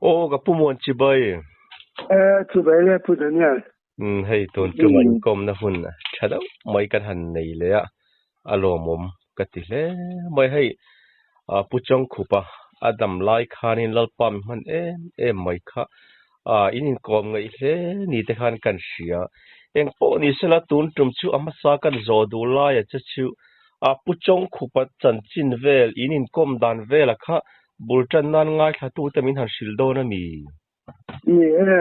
Aw ka pu muan chibai. E chibai le pu Daniel. Um hei tun tuma inkawmna hun tha deuh mai kan han nei leh a, a lawmawm ka ti hle mai. Hei Pu Chawngkhupa a dam lai khanin Lalpa mi hman em em mai kha in inkawm ngaih hle ni te khan kan hria. Eng pawh ni sela tun tum chu a hmasa kan zawh duh laia che chu Pu Chawngkhupa chanchin vel in inkawm dan vela kha bul tan nan ngaithlatute min han hrilh dawn a mi? Ni e,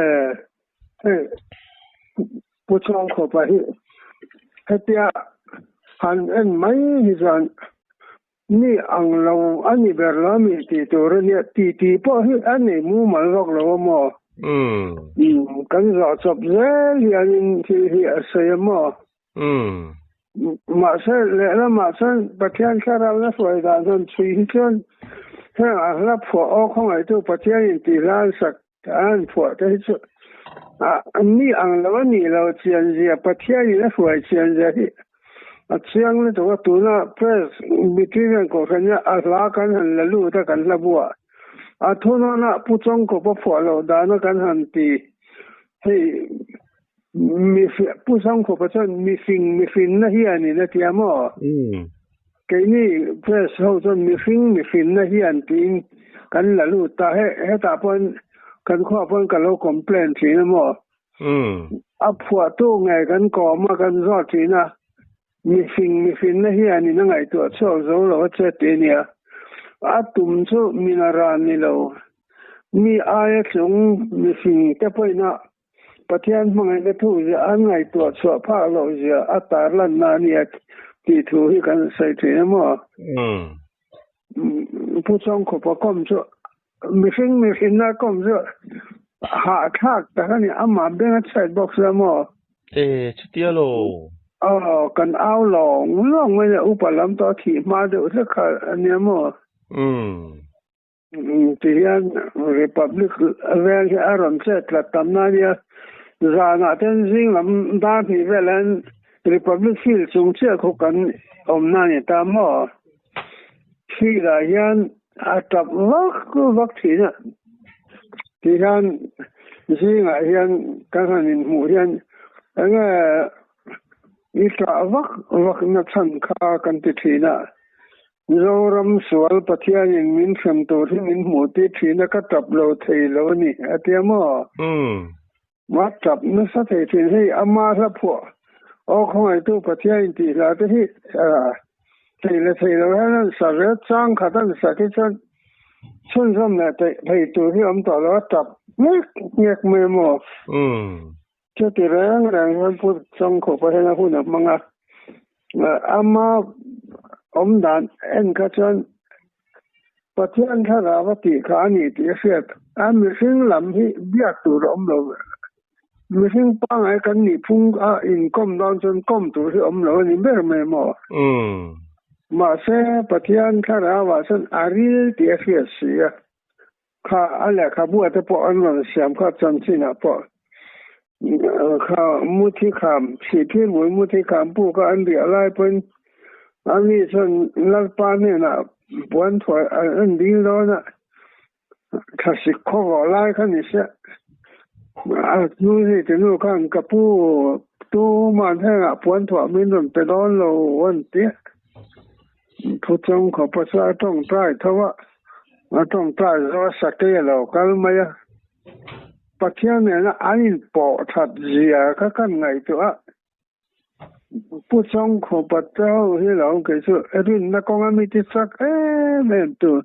hei Pu Chawngkhupa hi hetia han en mai hi chuan mi ang lo a ni ber lo a mi tih tur a nia, titi pawh hi a nei mumal vak lo a maw? Kan zawh chawp zel hianin thil hi a sawi a maw? Mahse, lehlamah chuan Pathian Thlarau-na hruai dan han chhui hi chuan heng a hla phuah aw khawngaihtu Pathianin tih hla an sak an phuah te hi chu mi ang lo a nih lo chianzia Pathianin a hruai chianzia hi a chiang lutuk a. Tuna Press Between Kohhran hian a hla kan han la lut a kan hla buah a thunawnah Pu Chawngkawp a phuah loh dana kan han ti hei. Mi Pu Sangkhupa chuan mifing mifinna hianin a ti a maw? Keini press ho chuan mihring mifinna hian tiin kan la lut ta. He hetah pawhin kan khuaah pawhin ka lo complain thin a maw? A phuahtu nge kan kawm a kan zawt thin a, mifing mifinna hianin a ngaihtuah chhuak zo lo a che ti a nia. A tum chu minaran ni lo, mi aia chung mifing te pawhin a Pathian hmangaihna thu zia an ngaihtuah chhuah phak loh zia a tarlanna a nia tih thu hi kan sawi thin a maw? Pu Chawngkhupa kawm chu mihring mihrinna kawm chu hahthlak tak a ni, amah beng a chhiat bawk sia maw? E, chutia lo. Aw, kan au lawng lawng mai a, upa lam tawh a thih hma deuh hlek kha a nia maw? Ti hian Republic vel hi a rawn chet tlat tam na nia. Zanah ten zing lam dar hnih vel hian Republic field chung chiah khu kan awmna a ni ta maw? Field ah hian a tap vak vak thin a. Ti hian zingah hian kan han inhmuh hian enge i tah vak vak na chhan kha kan ti thin a. Mizoram sual Pathianin min hrem tur hi min hmuh tir thin a, ka tap lo thei lo a ni, a ti a maw? Mah tap nasa thei thin hei ama hla phuah aw khawngaihtu Pathianin tih hla te hi thei leh thei lo hian an sa ve chang khat an sak hi chuan chhunzawm leh thei tur hi awm tawh lo a tap ngek ngek mai a maw? Chuti reng reng hian Pu Chawngkhupa hian a hun a hmang a, ama awm dan en kha chuan Pathian thlarau a tih kha a ni tih a hriat. A mihring lam hi biak tur a awm lo. Mihring pangngai kan nih phung a inkawm dawn chuan kawm tur hi awm lo a ni ber mai maw? Mahse Pathian thlarauah chuan a ril tih a hriat si a. Kha a lehkhabu te pawh an rawn siam kha chanchinah pawh kha muthi kham Sihphir bul muthi kham pu kha an riah lai pawhin ani chuan Lalpa hnenah puan thuai an dil dawn a, thlasik khawvawh lai kha ni se a hnu hi tinu khan ka pu tuman hengah puan thuah min rawn pe dawn lo an ti a. Thu chawng khawp a chu a tawngtai tho a, a tawngtai zo a sakei a lo kal mai a. Pathian nena an inpawh that zia kha kan ngaihtuah a, Pu Chawngkhupa te ho hi lo kei chu rinna kawnga mi ti chak em em tu.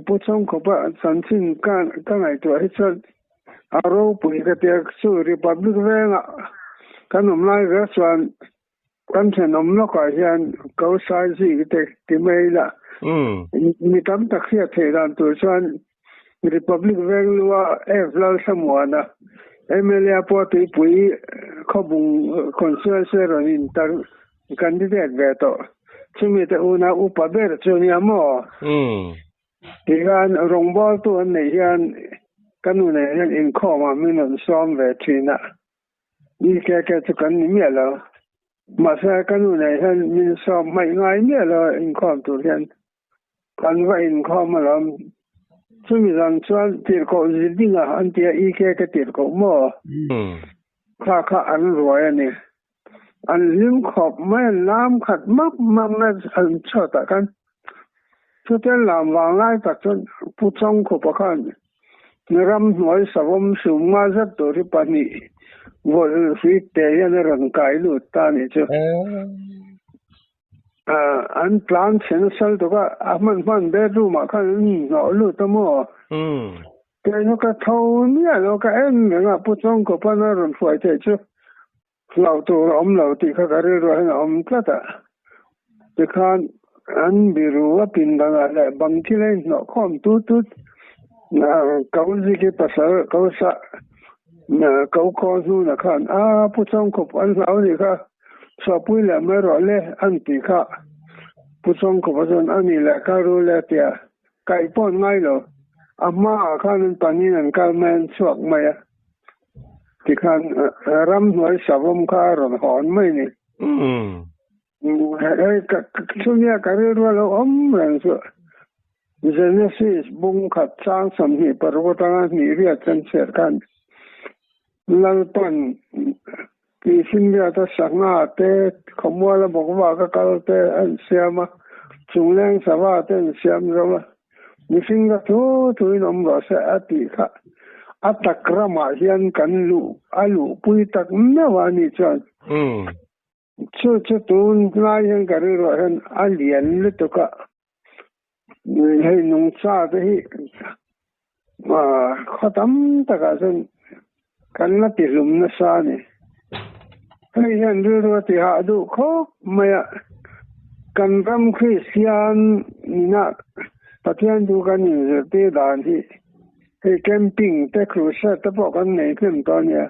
Pu Chawngkhupa chanchin ka ngaihtuah hi chuan a ropui ka tia chu Republic vengah kan awm lai ve chuan Kan thenawm lawkah hian ko sai zik te ti mai ila. Mi tam tak hriat theih dan tur chuan Republic Venglua F Lalthlamuana mla pawh tuipui khawbung constituency rawn in tar candidate ve tawh. Chumi te unau upa ber chu nia maw? Tihian rawngbawltu an neih hian ka nu nen hian inkhawmah min rawn sawm ve thin a. Ni ke ke chu kan ni miah lo. Mahse ka nu nei hian min sawm hmaih ngai miah lo inkhawm tur hian. Kan va inkhawm alawm. Chumi zan chuan tirhkoh Zidinga an tia EK ka tirhkoh maw? Kha kha an ruai a ni. An hlim khawp mai, an lam khat map map mai an chhuatah khan. Chutiang lam vang lai tak chuan Pu Chawngkhupa khan ramhnuai savawm sum nga zet tur hi pahnih vawlh hrui te hian a rawn kai lut ta a nih chu. An tlan chhe nasa lutuk a, a hman hman bedroom ah khan an inhnawh lut a maw? Kei chu ka tho miah lo, ka en reng a, Pu Chawngkawpa'n a rawn hruai theih chu hlauh tur a awm lo tih kha ka rilruah hian a awm tlat a. Tikhan an biru a pindanah leh bang thil a inhnawh khawm tut tut, ko ziki pasal ko sah ko khaw hnunah khan a Pu Chawngkawp an hlau anih kha. Chhuahpui leh mai rawh le an tih kha Pu Chawngkawpa chuan a ni leh kal ru le tia kaih pawh an ngai lo. A hmaah khan an panin an kal mai an chhuak mai a tikhan ramhnuai savawm kha a rawn hawn mai ni. Hei chumi a ka rilru a lo awm reng chu Genesis bung khat chang 26 atanga hnih riat kan chhiar khan Lalpan Tihfinriata sangha te, khawmuala bawkvaka kal te an siam a, chungleng sava te an siam zo a, mihring ka thu thuin awm rawh se a tih kha a tak ramah hian kan luh a luhpui tak meuh a nih chuan chu chu tun lai hian ka rilruah hian a lian lutuk a, hei nungcha te hi Khaw tam takah chuan kan la ti hlum nasa a ni. Hei hian rilru a ti hah duh khawp mai a, kan ram Kristian nina Pathian chu kan inzirtir dan hi hei camping te crusade te pawh kan nei hnem tawh a nia.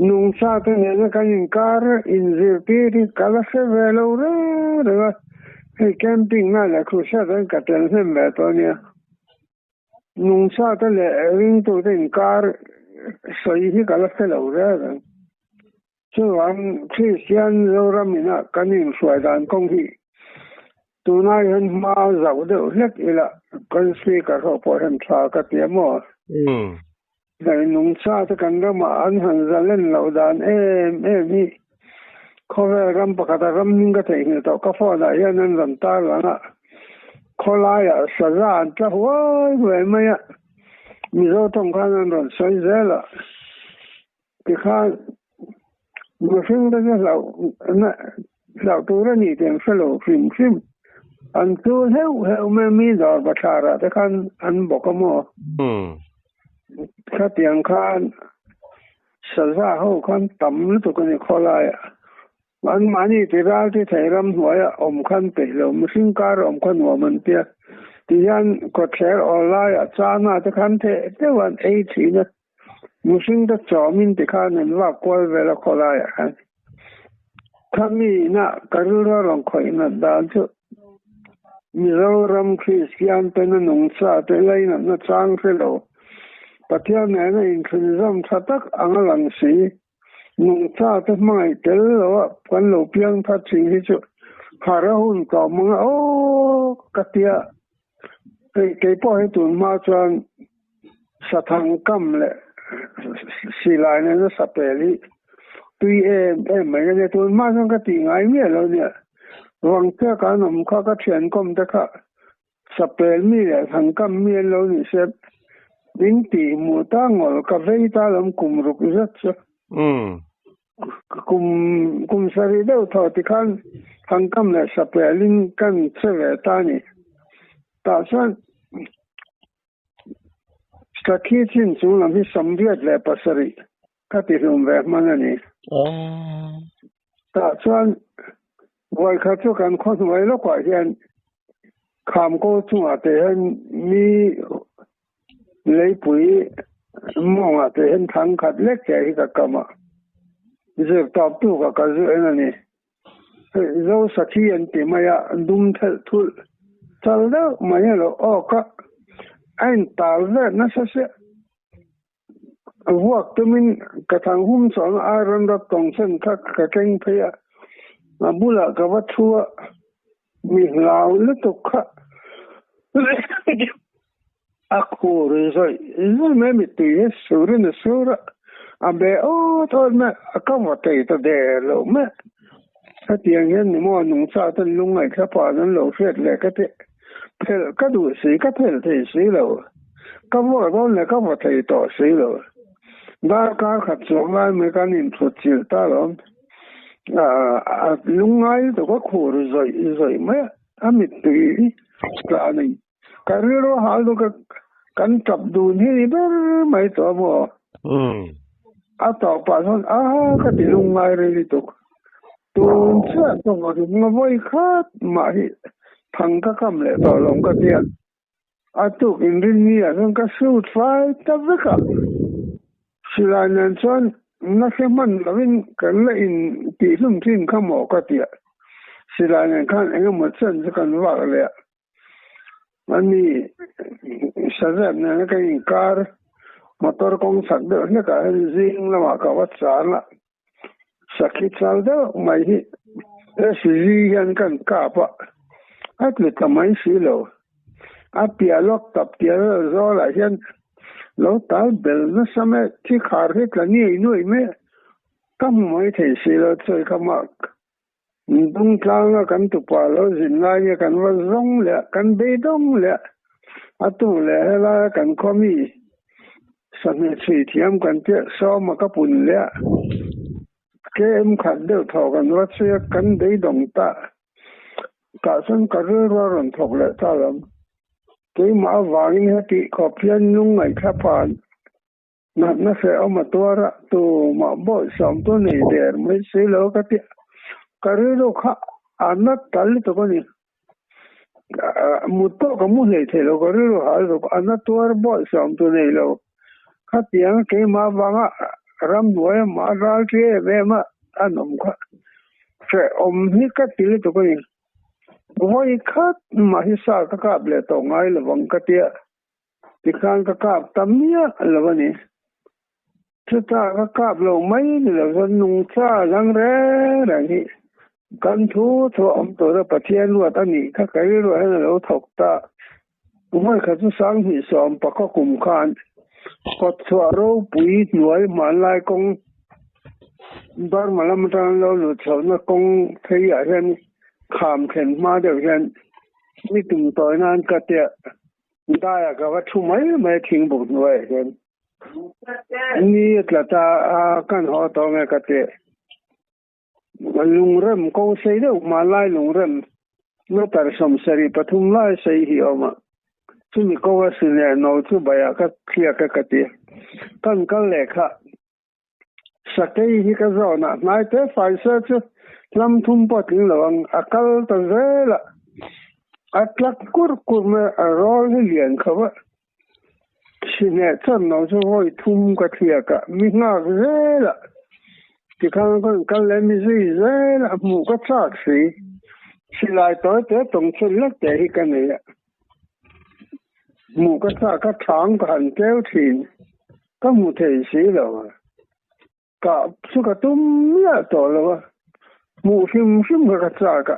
Nungcha te nena kan inkar inzirtir hi ka la hre ve lo reng reng a, hei camping na leh crusade an ka tel hnem ve tawh a nia. Nungcha te leh ringtute inkar sawi hi ka la hre lo reng reng. Chuvang Kristian Zoram ina kan inhruai dan kawng hi tunai hian hma zauh deuh hlek ila kan speaker ho pawh hian tha ka ti a maw? Hei nungcha te kan ramah an han zalen loh dan em em hi khawvel ram pakhata ram hming ka theihnghilh tawh ka phone ah hian an rawn tar lang a, khawlaiah saza an tla huai huai mai a, Mizo tawng khan an rawn sawi zel a, tikhan mihring te chu hlauh na hlauh tur a ni tih an hre lo hrim hrim, an chu heuh heuh mai a mi dawr bathlar ah te khan an bawk a maw? Khatiang khan saza ho khan tam lutuk a ni khawlai ah. Anmahni ti ral ti thei ramhnuai ah awm khan peih lo, mihring kar awm kha nuam an tia. Ti hian kawtthler aw lai ah chana te khan theh deuh an ei thin a, mihring te chawmin ti khan an vak kual vel a khawlai ah khan. Khami ina ka rilru a rawn khawih nat dan chu Mizoram Kristian ten a nungcha te lainatna chang hre lo, Pathian nena inthlunzawm tha tak ang a lang si. Nungcha te hmangaih tel lo a kan lo piang that thin hi chu har a hun tawh mang a aw ka tia. Hei keipawh hi tun hma chuan sathang kam leh silai nena sapel hi tui em em mai ka nia. Tun hma chuan ka tih ngai miah lo nia. Vangchhiak an awm kha ka thiankawm te kha sapel mi leh thangkam mi an lo nih se min tih hmuh ta ngawl ka vei ta lawm kum ruk zet chu. Kum kum sarih deuh thaw tikhan thangkam leh sapelin kan che ve ta a ni. Tah chuan Sakhi chin chung lam hi 87 ka ti hlum ve hman a ni. Tah chuan vawikhat chu kan khaw hnuai lawkah hian khamko chungah te hian mi leipui mawngah te hian thang khat lek che hi ka kam a, zir tawp tu ka ka zu en a ni. Zo sakhi an ti mai a, dum thelh thulh chal deuh mai a lo awk a, a intal vet nasa sia. Vuak tumin ka thang hum chuang a iron rod tawng chen kha ka keng phei a, a bulah ka va thu a, mi hlau lutuk kha. A khur zawih zawih mai mittui hi surin a sur a, a be awt awt mai a, ka va thei ta der lo mai. Hetiang hian ni maw nungcha ten lungngaihthla pan an lo hriat leh ka ti phelh ka duh si, ka phelh thei si lo. Ka vaw dawn leh ka vaw thei tawh si lo. Darkar khat chuang lai mai kan inthut chilh ta lawm. A lungngai lutuk a khur zawih zawih mai a, a mittui tla a ni. Ka rilru hal chu ka kan tap dun hi ni ber mai tawh a maw? A tawpah chuan a ka ti lungngai rei lutuk. Tun chiah ka vaw ring a vawi khat mah hi thang ka kam leh tawh lo ka tia. A tuk inrinni ah chuan ka shoot fai ta vek a. Silai nen chuan na hre hman lovin kan la in tihhlum thin kha maw ka tia. Silai nen khan engemaw chen chu kan vak leh a. Ani Shazam nena kan inkar motor kawng chak deuh hlekah hian zing lamah ka va chang a, sakhi chal deuh mai hi SUV hian kan kap a, a tlu ta mai si lo. A piah lawk tap tia vel zawlah hian lo tal bel nasa mai a, thi khar hi tla nuai nuai mai a, ka hmu mai thei si lo chawi kha mak. Dungtlanga kan tupa lo zin lai nge kan va zawng leh kan beidawng leh a tu leh helaia kan khaw mi sahne chhui thiam kan piah sawma ka pun leh KM khat deuh thaw kan va chhui a kan beidawng ta tah chuan ka rilru a rawn thawk leh ta lam keimah avangin heti khawp hian lungngaihthla phan Natna hrehawm a tuar a, tumah bawihsawm tu nei der mai si lo ka ti. Ka rilru kha a nat tal lutuk a ni. Mut pawh ka mu hlei thei lo, ka rilru hal lutuk. A na tuar bawihsawm tu nei lo. Khatiang keimah avanga ramhnuai a mah ral ṭi em em a an awm kha hrehawm hi ka ti lutuk a ni. Vawi khat mah hi sa ka kap leh tawh ngai lovang ka tia. Tikhan ka kap ta miah lo a ni. Chutah ka kap lo mai ni lo chuan nungcha dang reng reng hi kan thu thu a awm tur a Pathian ruat a nih kha ka rilruah hian a lo thawk ta. Vawikhat chu Sanghnih sawm pakhaw kum khan kawtchhuah ropui hnuai hmanlai kawng Burma lam atanga lo lut chhohna kawng pheiah hian kham thlen hma deuh hian ni tum tawi nan ka tia Daiah ka va thu mai mai thingbuk hnuaiah hian ni a tla ta a kan haw tawh nge ka tih lungrem ko sei deuh hmanlai lungrem meter 73 lai sei hi a awm a chumi ko a si leh no chu baiah ka thliak a ka ti kan kal leh kha Sakei hi ka zawnah hnai te fai se chu hlam thum pawh tling lo ang, a kal ta zel a, a tlak kur kur mai a, a rawl hi lian khauh a, Sihneh chuan no chu vawi thum ka thliak a, mi nghak zel a, tikhan ka rawn kal leh mi zui zel a, hmuh ka chak si, silai tawi te tawng chhun lek te hi ka nei a, hmuh ka chak a, thang ka han keu thin. Ka hmu thei si lo a, kah chu ka tum miah tawh lo a, hmuh hrim hrim kha ka chak a,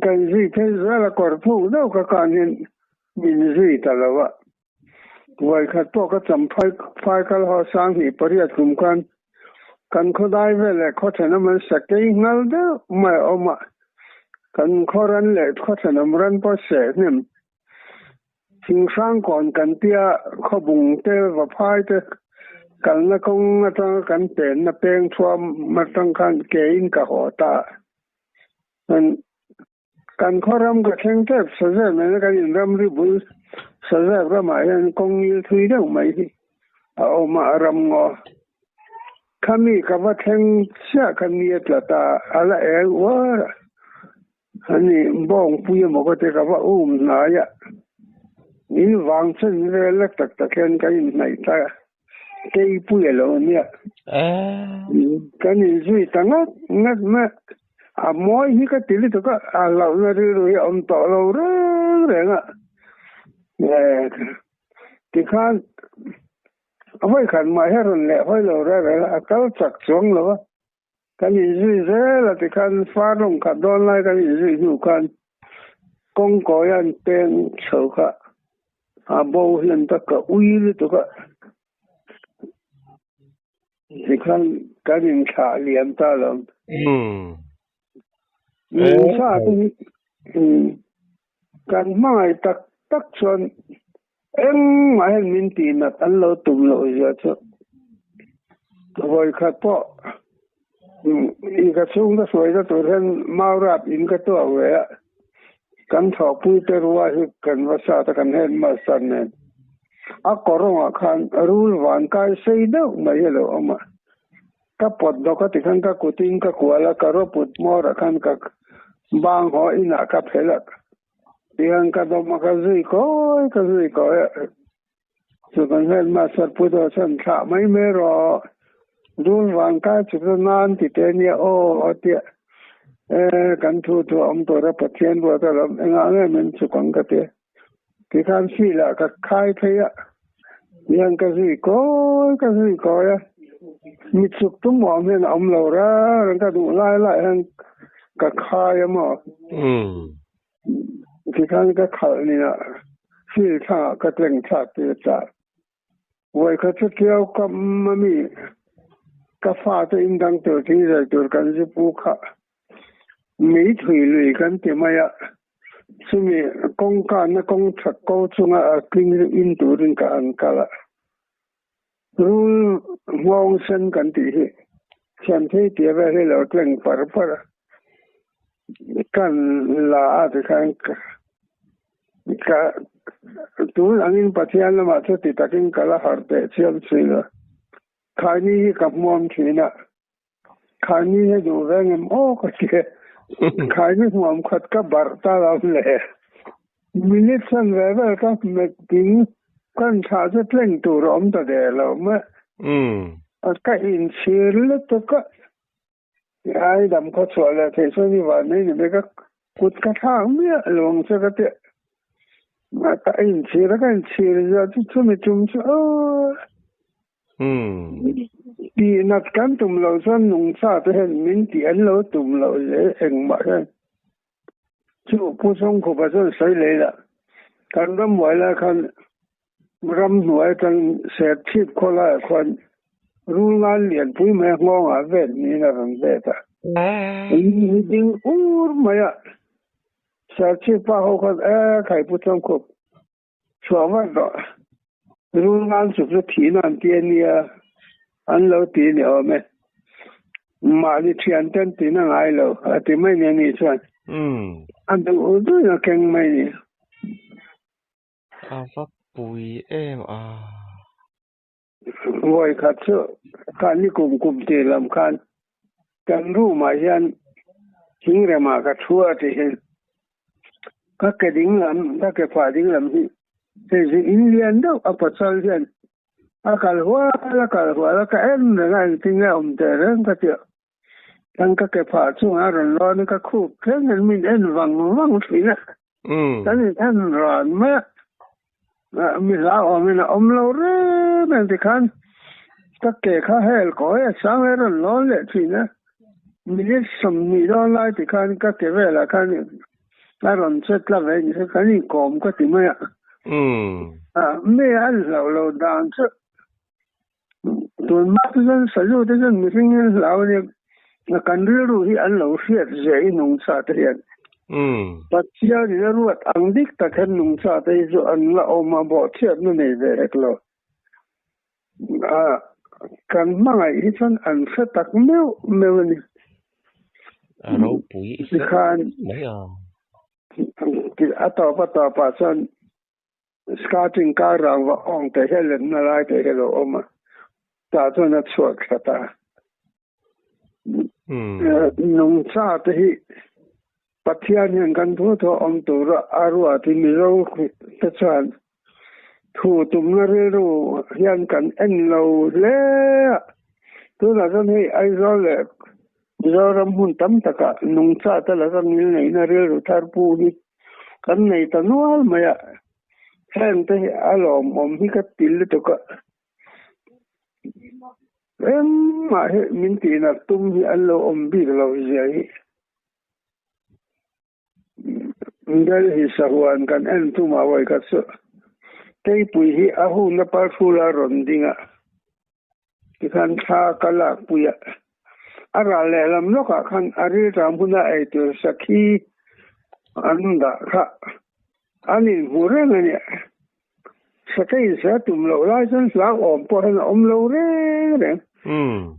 kan zui phei zel a, kawr phuk deuh ka kan hian min zui ta lo a, vawikhat pawh ka cham phai phai kal haw 2008 kum khan kan khawdai vel leh khaw thenawm an sakei nghal deuh mai a awm a, kan khaw ran leh khaw thenawm ran pawh seh hnem Thinghrangkawn kan tia khawbung te vaphai te kalna kawng atanga kan penna peng thuam atang khan ke in ka haw ta. Kan khaw ram ka thleng tep Sazep nena kan inramri bul Sazep ramah hian kawng ngil thui deuh mai hi a awm a, a ram ngaw. Khami ka va thleng chiah kha ni a tla ta, a la eng uar a. Ani bawngpui emaw ka ti ka va um hnai a, in vang chen vel la tak tak hian kan inhnaih ta keipui a lo nia. Kan inzui ta ngat ngat mai a, a mawi hi ka ti lutuk a, a hlauhna rilru hi a awm tawh lo reng reng a. Tikhan a vawikhat mah hi a rawn leh hawi lo reng reng a, a kal chak chuang lo a. Kan inzui zel a tikhan far lawng khat dawn lai kan inzui hnu khan kawngkawi an peng chho kha A bo hlen ta ka ui lutuk a. Tikhan kan inthlah liam ta lo. Umm. Nungcha te hi kan hmangaih tak tak chuan engmah hian min tihnat an lo tum loh zia chu vawikhat pawh i ka chhungte hruaina tur hian Maurap in ka tuak ve a, kan thawhpuite rua hi kan va sat a kan headmaster nen a kawrawngah khan rul vankai sei deuh mai hi a lo awm a. Ka pawt dawk a tikhan ka kutin ka kual a, ka rawput hmawrah khan ka bang haw inah ka phelh a, tihian ka dawm a, ka zui kawi ka zui kawi a, chu kan headmaster pu dawh chuan thlah mai mai rawh, rul vang kai chuk chu nan ti te nia aw a tia, e kan thu thu a awm tur a Pathian ruat alawm engah nge min chuk ang ka ti a. Tikhan field ah ka khai phei a, tihian ka zui kawi ka zui kawi a, mi chuk tum awm hian a awm lo reng reng ka duh lai lai hian ka khai a maw. Tikhan ka khalh ni ah field thlangah ka tleng thlak tir chah. Vawikhat chu Tiau kam a mi ka fate in dang tur thing zai tur kan zu pu kha mei thui lui kan ti mai a, chumi kawngkanna kawng that ko chunga a tling in turin ka han kal a. Rul nghawng sen kan tih hi thian thei tia vel hi lo tleng par par a, kan la a tikhan Ka tun angin Pathian lamah chu ti takin ka la harh teh chiam si lo. Khaini hi ka hmuam thin a, khaini hi duh ve ngem aw ka ti a, khaini hmuam khat ka barh ta lo le. Minute san ve vel ka hmet ding kan thlah chu tleng tur a awm ta der lo mai. Ka inchhir lutuk a. Ai dam khaw chhuah leh theih chuan i van mai ni mai ka kut ka thlak miah lo ang che ka ti a ka inchhir a ka inchhir zia chu chumi tum chu aw tih nat kan tum lo chuan nungcha te hian min tih an lo tum loh zel engmah hian chu Pu Chawngkhupa chuan sawi leh ila kan rambuai lai khan Ramhnuai atang Serchhip khawlaiah khuan rulngan lianpui mai a nghawngah vet niin a rawn vet a. In hi ding ur mai a, Serchhip pa ho khan e khai Pu Chawngkhup chhuah vat rawh, rulngan chuk chu thihna an ti a nia an lo ti ni awm e. Mahni thian ten tin a ngai lo a ti mai nia ni chuan a duh duhin a keng mai ni. A va pui em a. Vawi khat chu khan ni kum kum tih lam khan kan room ah hian thingrem ah ka thu a ti hi ka ke ding lam ka ke phah ding lam hi hei chu in lian deuh a pasal hian a kal hual a kal hual a ka en reng a engtin nge a awm teh reng ka ti a Kan ka ke phah chungah a rawn lawn a, ka khup thleng hian min en vang vang thin a. Kan in en ran mai a, mi hlauhawmin a awm lo rem em tikhan ka ke kha hel kawi a sang leh rawn lawn leh thin a. Minute 20 dawn lai tikhan ka ke velah khan a rawn che tla ve ni se kan inkawm ka ti mai a. Mi an hlauh lo dan chu Tun hma te chuan sazu te chuan mihring hi an hlau a nia, kan rilru hi an lo hriat zia i nungcha te hian. Pathian in a ruat ang dik tak hian nungcha te hi chu an la awm a, bawhchhiatna nei ve hek lo. Kan hmangaih hi chuan an hre tak meuh meuh a ni. A ropui i hre mai a. A tawp a tawpah chuan Skating kar rang va awng te hian lenna lai te hi a lo awm a, tah chuan a chhuak thla ta. Nungcha te hi Pathian hian kan thu thu awm tura a ruat hi Mizo te chuan thu tumna rilru hian kan en lo hle a. Tunah chuan hei Aizawl leh Mizoram hmun tam takah nungcha te laka ngilneihna rilru thar pu hi kan nei ta nual mai a, heng te hi a lawmawm hi ka ti lutuk a, engmah hi min tihnak tum hi an lo awm bik lo zia hi Delhi sahuan kan en tumah vawi khat chu. Keipui hi a huna parthul a rawn ding a, tikhan thla ka lakpui a. A ral lehlam lawkah khan a rilṭam huna eitur sakhi an dah kha an inhmu reng a nia. Sakei insa tum loh lai chuan hlauhawm pawh hian a awm lo reng reng.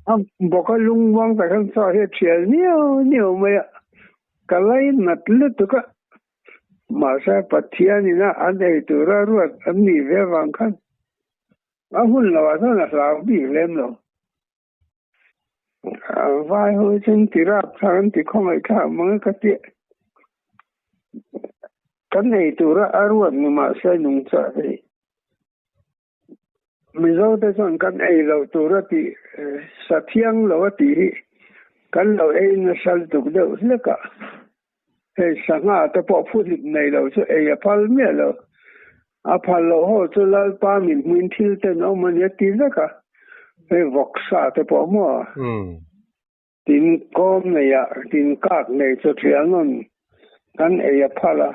A bawka lungmuang tak hian chaw hi a thial niau niau mai a, ka lainat lutuk a. Mahse Pathian ina an ei tura ruat an nih ve vang khan a hun loah chuan a hlau bik lem lo. Vai ho hi chuan ti rap thlak an ti khawngaih thlak mang e ka ti. Kan ei tura a ruat ni mahse nungchah hi Mizo te chuan kan ei loh tur a tih sa thiang lo a tih hi kan lo ei nasa lutuk deuh hlek a. Hei sangha te pawh phuhlip nei lo chu ei a phal miah lo. A phal loh ho chu Lalpa min hmuin thil ten awm a nia ti vek a. Hei vawksa te pawh maw? Tin kawm neia tin kak nei chu thian kan ei a phal a.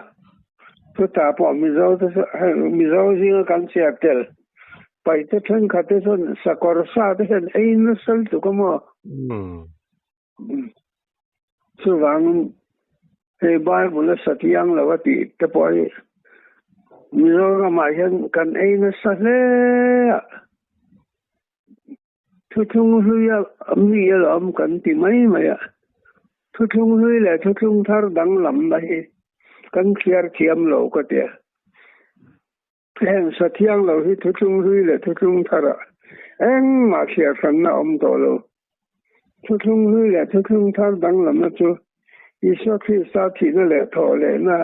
Chutah pawh Mizo te chu Mizo zinga kan chhiar tel paihte thenkhat te chuan sakawr sa te hian ei nasa lutuk a maw? Chuvangin hei Bible a sa thiang lo a tih te pawh hi Mizoramah hian kan ei nasa hle a. Thuthlung hluia mi alawm kan ti mai mai a, thuthlung hlui leh thuthlung thar danglamna hi kan chhiar thiam lo ka ti a. Heng sathiang lo hi thuthlung hlui leh thuthlung tharah engmah chhiar hranna a awm tawh lo. Thuthlung hlui leh thuthlung thar danglamna chu Isua Krista thihna leh thawh lehna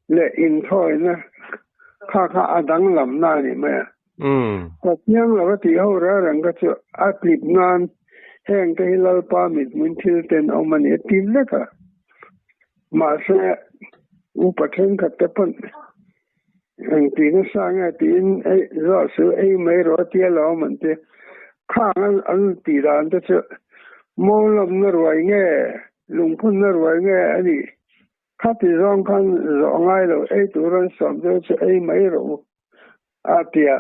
leh inthawina kha kha a danglamna a ni mai a. Pathian lova tih ho reng reng kha chu a tlip nan heng te hi Lalpa mithmuin thil ten awm a ni a ti vek a. Mahse, upa thenkhat te pawn eng tih nasa nge tiin ei zawh suh ei mai rawh a tia lo awm an ti. Khang an an tih dan te chu mawlawmna ruai nge lungphunna ruai nge a nih khati zawng khan zawh ngai lo ei tur an sawm deuh chu ei mai rawh u. A tia,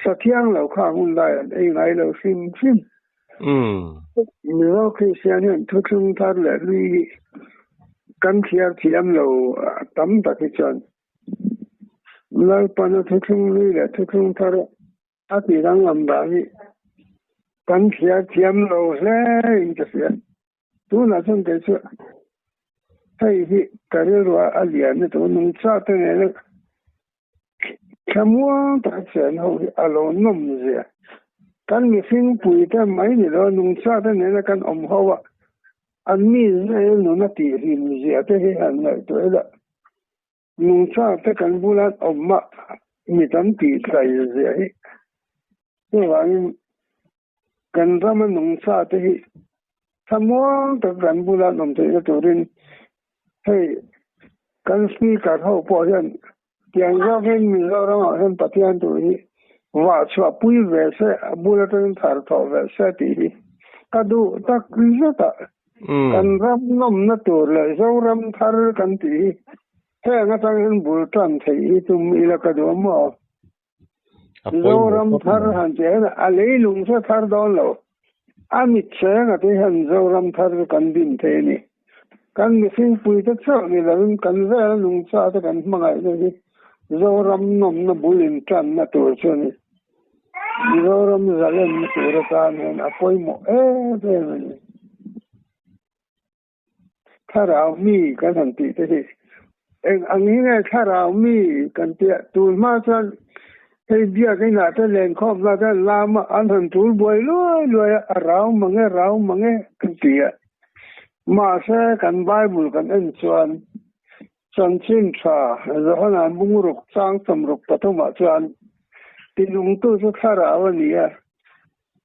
Sathiang lo kha hun lai an ei ngai lo hrim hrim. Mizo Kristian hian thuthlung thar leh hlui hi kan thliar thiam lo tam tak hi chuan Lalpana thuthlung hlui leh thuthlung thar a tih danglam dan hi kan thliar thiam lo hle in ka hria. Tunah chuan kei chu hei hi ka rilru a lian lutuk a, nungcha te nena Thlamuang taka chen ho hi a lo nawm zia. Kan mihring puite mai ni lo nungcha te nena kan awm ho a, an mi zel nun a tih hlim zia te hi han ngaihtuah ila, nungcha te kan bula an awm a mi tam tih tlai zia hi. Chuvangin kan rama nungcha te hi thlamuang taka kan bula an awm theihna turin hei kan speaker ho pawh hian tiang zawkin Mizoramah hian Pathian tur hi vah chhuah pui ve se a bul atangin thar thawh ve se tih hi ka duh tak zet a. Kan ram nawmna tur leh Zoram thar kan tih hi heng atangin bul tan theih hi tum ila ka duh a maw? Zoram thar han tih hian a leilung chu a thar dawn lo. A mit cheng ate hian Zoram thar chu kan din thei a ni. Kan mihringpui te chauh ni lovin kan vela nungcha te kan hmangaihna hi Zoram nawmna bul intanna tur chu a ni. Mizoram zalenna tur atan hian a pawimawh em em a ni. Thlarau mi kan han tih te hi eng ang hi nge thlarau mi kan tia tun hma chuan hei biak inah te lenkhawm la te lam a an han tul buai luai luai a a rau mang e rau mang e kan ti a mahse kan bible kan en chuan chanchin tha Johana bungruk chang sawmruk pathumah chuan tinungtu chu thlarau a ni a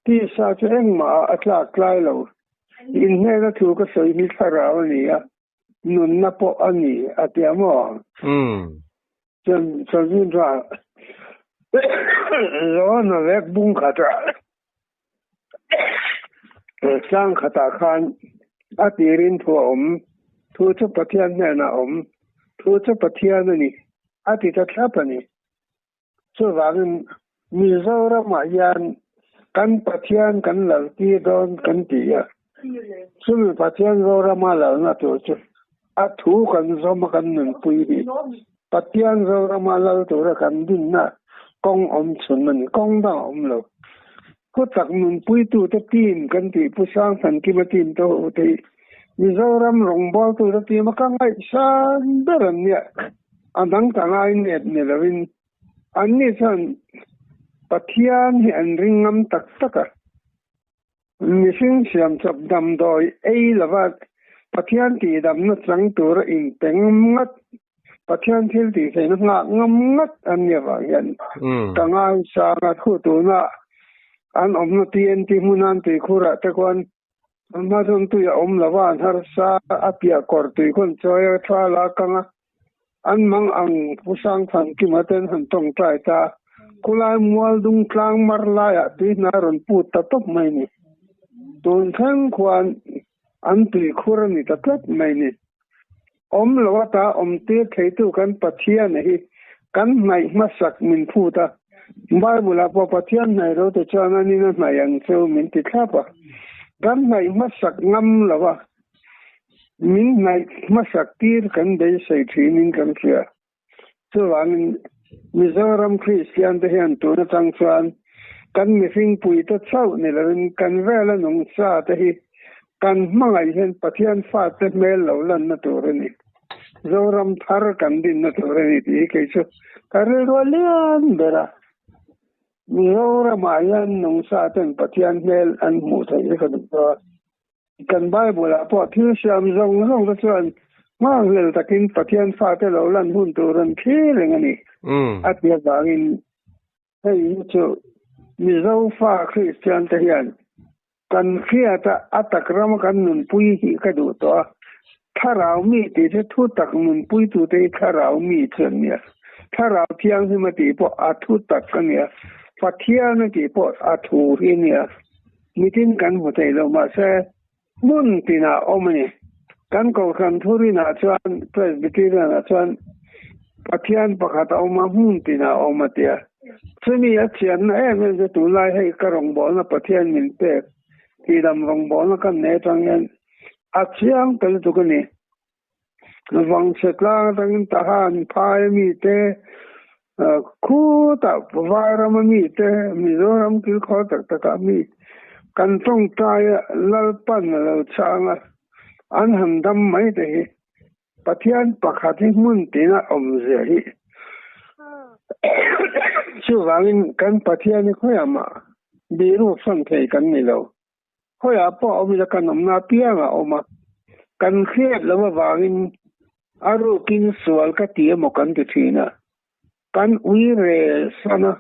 tisa chu engmah ah a tlak tlai lo. Inhnena thu ka sawi hi thlarau a ni a, nunna pawh a ni, a ti a maw? Chuan Chawlhnin tha Johana vek bung khatah tlang khatah khan a tirin thu a awm, thu chu Pathian hnenah a awm, thu chu Pathian a ni, a ti ta thlap a ni. Chuvangin Mizoramah hian kan Pathian kan laltir dawn kan ti a, chumi Pathian Zorama lalna tur chu a thu kan zawm a kan nunpui hi Pathian Zorama lal tura kan dinna kawng awm chhun a ni, kawng dang a awm lo. Thutak nunpuitute team kan tih Pu Sangthankima team te ho te hi Mizoram rawngbawltute team a ka ngaihsan ber an nia, a dang ta ngaiin nep ni lovin Anni chuan Pathian hi an ring ngam tak tak a, mihring siamchawp damdawi ei lova Pathian tihdamna chang tura inpe ngam ngat, Pathian thil tihtheihna nghak ngam ngat an nih avang hian ka ngaisang a, thu tuna an awmna TNT hmuna an tuikhurah te khuan hma chuan tui a awm lo a, an harsa a piah kawr tui khawn chawi a tha la kang a, an mang ang Pu Sangthankima ten han tawngtai ta, khulai mual dung tlang mar laiah tui hna rawn put ta tawp mai ni. Tun thleng khuan an tui khur a ni ta tlat mai ni. Awm lo ata awm tir theitu kan Pathian hi kan hnaih hmasak min phut a, Bible-ah pawh Pathian hnaih lo te chuan an in a hnaih ang chu min ti thlap a. Kan hnaih hmasak ngam lo a, min hnaih hmasak tir kan beisei thinin kan hria. Chuvangin Mizoram Kristian te hian tun atang chuan kan mihringpui te chauh ni lovin kan vela nungcha te hi kan hmangaih hian Pathian fate hmel lo lanna tur a ni. Zoram thar kan dinna tur a ni tih hi kei chu ka rilru a lian ber a. Mizoramah hian nungcha ten Pathian hmel an hmuh theih hi ka duh dawn. Kan Bible-ah pawh thil siam zawng zawng te chuan nghakhlel takin Pathian fate lo lan hun tur an thlir reng a ni. A ti avangin hei hi chu Mizo fa Kristian te hian kan hriata a tak rama kan nunpui hi ka duh tawh a. Thlarau mi tih chu thu tak nunpuitute hi thlarau mi chu an nia. Thlarau thianghlim a tih pawh a thu tak a nia. Pathian a tih pawh a thu hi a nia. Mitin kan hmu thei lo mahse hmun tinah awm a ni. Kan Kohhran thurinah chuan Presbyterian-ah chuan Pathian pakhat a awm a, hmun tinah a awm a tia. Chumi a chianna em em chu tunlai hei ka rawngbawlna Pathian min pek tihdam rawngbawlna kan nei atang hian a chiang ta lutuk a ni. Vangchhe tlang atangin Tahan phai mite, khutah Vairama mite, Mizoram kilkhawr tak takah mi kan tawngtaia Lalpan a lo chhang a, an han dam mai te hi Pathian pakhat hi hmun tina awmzia hi. Chuvangin kan Pathian hi khawiah mah biru fan thei kan ni lo. Khawiah pawh a awm ila kan awmna apiang a awm a, kan hriat loh avangin a rukin sual ka ti emaw kan ti thin a, kan ui re san a,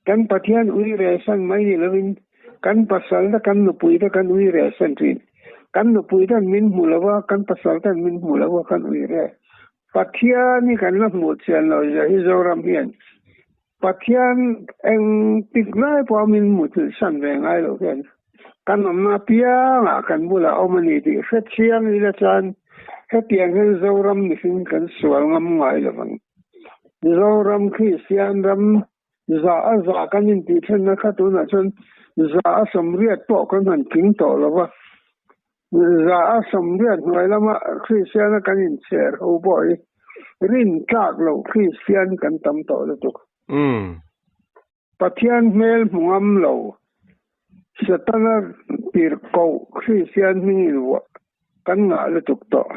kan Pathian ui re san mai ni lovin kan pasal te kan nupui te kan ui re san thin. Kan nupui ten min hmu lo a, kan pasal ten min hmu lo a kan ui re. Pathian hi kan la hmuh chian lo zia hi Zoram hian Pathian eng tik lai pawh min muthilh san ve ngai loh hian kan awmna apiangah kan bulah awm a ni tih hre chiang ila chuan hetiang hian Zoram mihring kan sual ngam ngai lo vang. Zoram Kristian ram za a za kan intih thenna kha tunah chuan za a sawmriat pawh kan han tling tawh lo va, Za a sawmriat hnuai lama Kristiana kan inchher ho pawh hi rin tlak loh Kristian kan tam tawh lutuk. Pathian hmel hmu ngam lo, Setana tirhkoh Kristian hming invuah kan ngah lutuk tawh.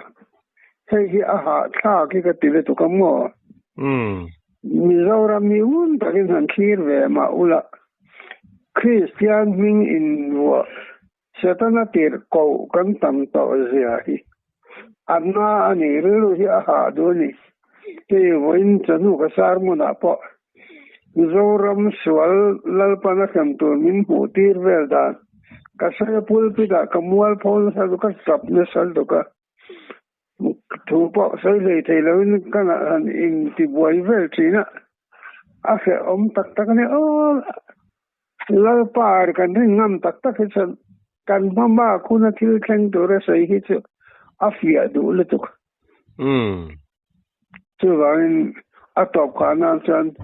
Hei hi a hahthlak hi ka ti lutuk a maw? Mizoram hi ngun takin han thlir ve mah ula, Kristian hming invuah Setana tirhkoh kan tam tawh zia hi a na a ni, rilru hi a hah duh a ni. Hei vawiin chawhnu ka sar hmunah pawh Mizoram sual Lalpan a hrem tur min hmuh tir vel dan ka sawi a pulpit ah ka mual pho nasa duh ka tap nasa lutuk a, thu pawh sawi hlei thei loin ka han intibuai vel thin a, a hrehawm tak tak a ni aw. Lalpa kan rin ngam tak tak hi chuan kan hma bak huna thil thleng tura sawi hi chu a fiah duh lutuk. Chuvangin A tawp khah nan chuan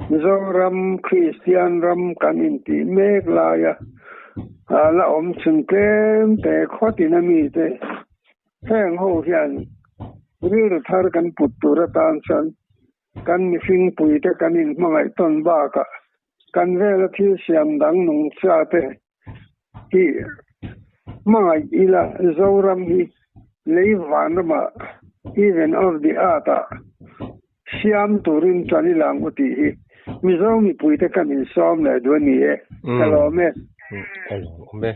Mizoram Kristian ram kan intih mek laia la awm chhun tlem te khawtin a mite heng ho hian rilru thar kan put tur atan chuan kan mihring puite kan inhmangaih tawn bakah kan vela thil siam dang nungcha te hi hmangaih ila Zoram hi lei van ramah Heaven of the Earth ah siam turin tan ila ang u tih hi Mizo mipuite kan insawm leh duh a ni e. Ka lawm e. Ka lawm e.